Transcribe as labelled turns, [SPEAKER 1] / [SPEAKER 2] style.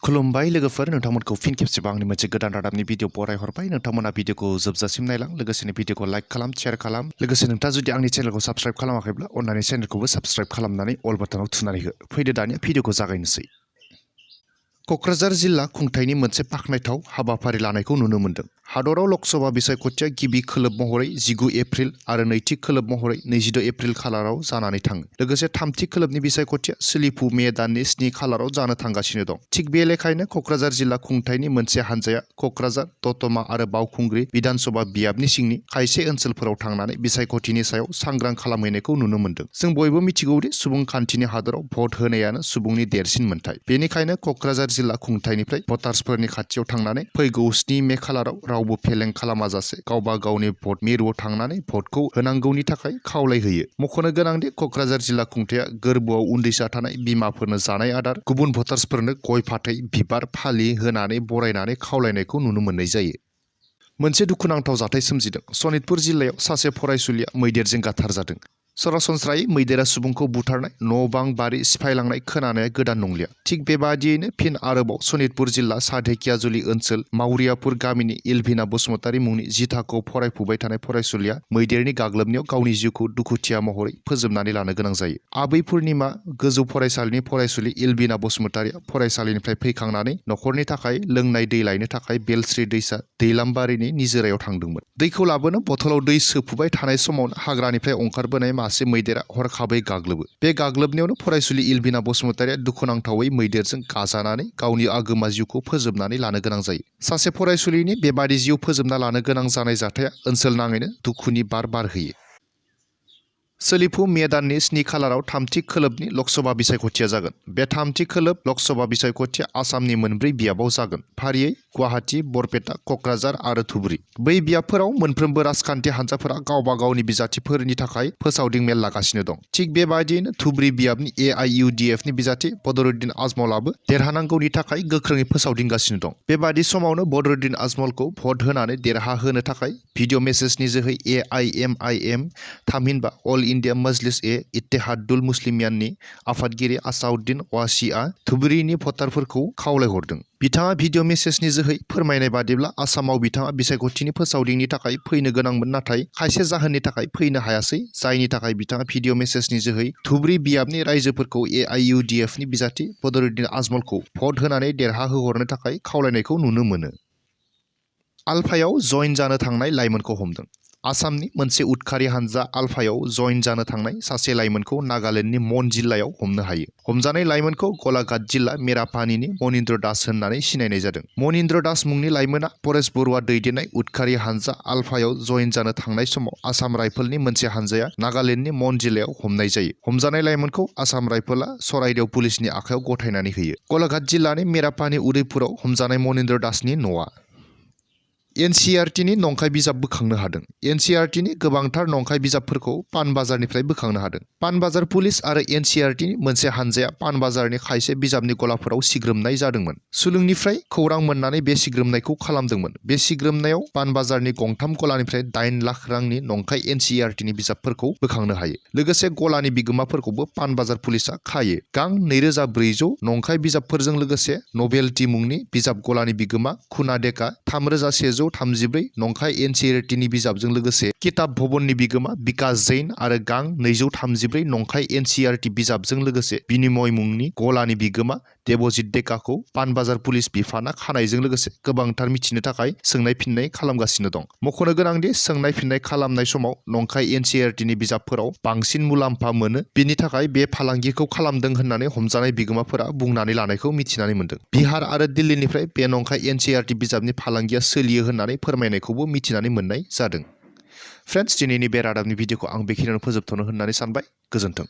[SPEAKER 1] खुलुमबाय लोगोफोर नोंथांमोनखौ फिन खेबसेबाव आंनि मोनसे गोदान रादाबनि भिडिअ बरायहरबाय नोंथांमोना भिडिअखौ जोबजासिम नायलां लोगोसेनो भिडिअखौ लाइक खालाम शेयार खालाम लोगोसे नोंथाङा जुदि आंनि चेनेलखौ साबस्क्राइब खालामाखैब्ला अन्नानै चेनेलखौबो साबस्क्राइब खालामनानै अल बाटनाव थुनानै हो फैदो दानिया भिडिअखौ जागायनोसै क'क्राझार जिल्ला खुंथायनि मोनसे बाखनायथाव हाबाफारि लानायखौ नुनो मोन्दों। हादराव लोकसभा बिसायख'थिया गिबि खोलोब महरै 19 एप्रिल आरो नैथि खोलोब महरै 22 एप्रिल खालाराव जानानै थाङो। लोगोसे थामथि खोलोबनि बिसायख'थिया सोलिफु मे दाननि 7 खालाराव जानो थांगासिनो दं। थिग बे लेखायैनो क'क्राझार जिल्ला खुंथायनि मोनसे हान्जाया क'क्राझार, दतमा आरो बावखुंग्रि बिधानसभा बियाबनि सिंनि खायसे ओनसोलफोराव थांनानै बिसायख'थिनि सायाव सांग्रां खालामहैनायखौ नुनो मोन्दों। जों बयबो मिथिगौदि सुबुंखान्थिनि हादराव भट होनायानो सुबुंनि देरसिन मोन्थाय। बेनिखायनो क'क्राझार जिल्ला खुंथायनिफ्राय भटार्सफोरनि खाथियाव थांनानै फैगौ 7 मे खालाराव रावबो फेलें खालामाजासे गावबा गावनि भट मिरुआव थांनानै भटखौ होनांगौनि थाखाय खावलायहोयो। मख'नो गोनांदि क'क्राझार जिल्ला खुंथाया गोरबोआव उन्दैसा थानाय बिमाफोरनो जानाय आदार, गुबुन भटार्सफोरनो गय फाथै, बिबार, फालि होनानै बरायनानै खावलायनायखौ नुनो मोननाय जायो। मोनसे दुखुनांथाव जाथाय सोमजिदों। सनितपुर जिल्लायाव सासे फरायसुलिया मैदेरजों गाथारजादों। सरासनस्रायै मैदेरा सुबुंखौ बुथारनाय, न' बां बारि सिफायलांनाय खोनानाया गोदान नंलिया। थिग बेबादियैनो फिन आरोबाव सनितपुर जिल्ला साधेकियाजुलि ओनसोल मावरियापुर गामिनि इलभिना बसुमतारी मुंनि 10 थाखोआव फरायफुबाय थानाय फरायसुलिया मैदेरनि गाग्लोबनायाव गावनि जिउखौ दुखुथिया महरै फोजोबनानै लानो गोनां जायो। आबै पुर्निमा गोजौ फरायसालिनि फरायसुलि इलभिना बसुमतारीया फरायसालिनिफ्राय फैखांनानै न'खरनि थाखाय लोंनाय दै लायनो थाखाय बेलस्रि दैसा दैलामबारिनि निजोरायाव थांदोंमोन। दैखौ लाबोनो बथलाव दै सोफुबाय थानाय समावनो हाग्रानिफ्राय ओंखारबोनाय मासे मैदेरा हरखाबै गाग्लोबो। बे गाग्लोबनायावनो फरायसुलि इलभिना बसुमतारीया दुखुनांथावै मैदेरजों गाजानानै गावनि आगोमा जिउखौ फोजोबनानै लानो गोनां जायो। सासे फरायसुलिनि बेबादि जिउ फोजोबना लानो गोनां जानाय जाथाया ओनसोल नाङैनो दुखुनि बार बारहोयो। सोलिफु मे दाननि 7 खालाराव थामथि खोलोबनि लकसभा बिसायख'थिया जागोन। बे थामथि खोलोब लकसभा बिसायख'थिया आसामनि मोनब्रै बियाबाव जागोन। फारियै गुवाहाटि, बरपेटा, क'क्राझार आरो धुबुरी। बै बियाबफोराव मोनफ्रोमबो राजखान्थि हान्जाफोरा गावबा गावनि बिजाथिफोरनि थाखाय फोसावदिं मेल लागासिनो दं। थिग बेबायदियैनो धुबुरी बियाबनि AIUDFनि बिजाथि बदरुद्दिन आजमलआबो देरहानांगौनि थाखाय गोख्रोङै फोसावदिंगासिनो दं। बेबादि समावनो बदरुद्दिन आजमलखौ भट होनानै देरहाहोनो थाखाय भिडिअ मेसेजनि जोहै AIMIM थामहिनबा अल इन्डिया मजलिस-ए-इत्तेहादुल मुस्लिमीननि आफादगिरि आसाउद्दिन अवासीआ धुबुरीनि भटारफोरखौ खावलायहरदों। बिथाङा भिडिअ मेसेजनि जोहै फोरमायनाय बादिब्ला आसामाव बिथाङा बिसायख'थिनि फोसावदिंनि थाखाय फैनो गोनांमोन नाथाय खायसे जाहोननि थाखाय फैनो हायासै, जायनि थाखाय बिथाङा भिडिअ मेसेजनि जोहै धुबुरी बियाबनि रायजोफोरखौ AIUDFनि बिजाथि बदरुद्दिन आजमलखौ भट होनानै देरहाहोहरनो थाखाय खावलायनायखौ नुनो मोनो। आलफायाव जइन जानो थांनाय लाइमोनखौ हमदों। आसामनि मोनसे उदखारि हानजा आलफायाव जइन जानो थांनाय सासे लाइमोनखौ नागालेन्डनि मन जिल्लायाव हमनो हायो। हमजानाय लाइमोनखौ गलाघाट जिल्ला मेरापानीनि मनिन्द्र दास होननानै सिनायनाय जादों। मनिन्द्र दास मुंनि लाइमोना परेश बरुवा दैदेननाय उदखारि हानजा आलफायाव जइन जानो थांनाय समाव आसाम राइफलनि मोनसे हानजाया नागालेन्डनि मन जिल्लायाव हमनाय जायो। हमजानाय लाइमोनखौ आसाम राइफला सराइदेव पुलिसनि आखायाव गथायनानै होयो। गलाघाट जिल्लानि मेरापानी उदयपुराव हमजानाय मनिन्द्र दासनि न'आ NCERTनि नंखाय बिजाब बोखांनो हादों। NCERTनि गोबांथार नंखाय बिजाबफोरखौ पानबाजारनिफ्राय बोखांनो हादों। पानबाजार पुलिस आरो NCERTनि मोनसे हानजाया पानबाजारनि खायसे बिजाबनि गलाफोराव सिग्रोमनाय जादोंमोन। सुलुंनिफ्राय खौरां मोननानै बे सिग्रोमनायखौ खालामदोंमोन। बे सिग्रोमनायाव पानबाजारनि गंथाम गलानिफ्राय 8 लाख रांनि नंखाय NCERTनि बिजाबफोरखौ बोखांनो हायो। लोगोसे गलानि बिगोमाफोरखौबो पानबाजार पुलिसआ खायो। गां 2400 नंखाय बिजाबफोरजों लोगोसे नभेल्टी मुंनि बिजाब गलानि बिगोमा खुना डेका 3134 नंखाय NCERTनि बिजाबजों लोगोसे किताब भवननि बिगोमा बिकास जैन आरो गां 234 नंखाय NCERT बिजाबजों लोगोसे बिनिमय मुंनि गलानि बिगोमा देबजित डेकाखौ पानबाजार पुलिस बिफाना खानायजों लोगोसे गोबांथार मिथिनो थाखाय सोंनाय फिननाय खालामगासिनो दं। मख'नो गोनांदि सोंनाय फिननाय खालामनाय समाव नंखाय NCERTनि बिजाबफोराव बांसिन मुलाम्फा मोनो, बेनि थाखाय बे फालांगिखौ खालामदों होननानै हमजानाय बिगोमाफोरा बुंनानै लानायखौ मिथिनानै मोन्दों। बिहार आरो दिल्लीनिफ्राय बे नंखाय NCERT बिजाबनि फालांगिया सोलियो होननानै फोरमायनायखौबो मिथिनानै मोननाय जादों। फ्रेन्ड्स, दिनैनि बे रादाबनि भिडिअखौ आं बेखिनियावनो फोजोबथ'नो होननानै सानबाय। गोजोन्थों।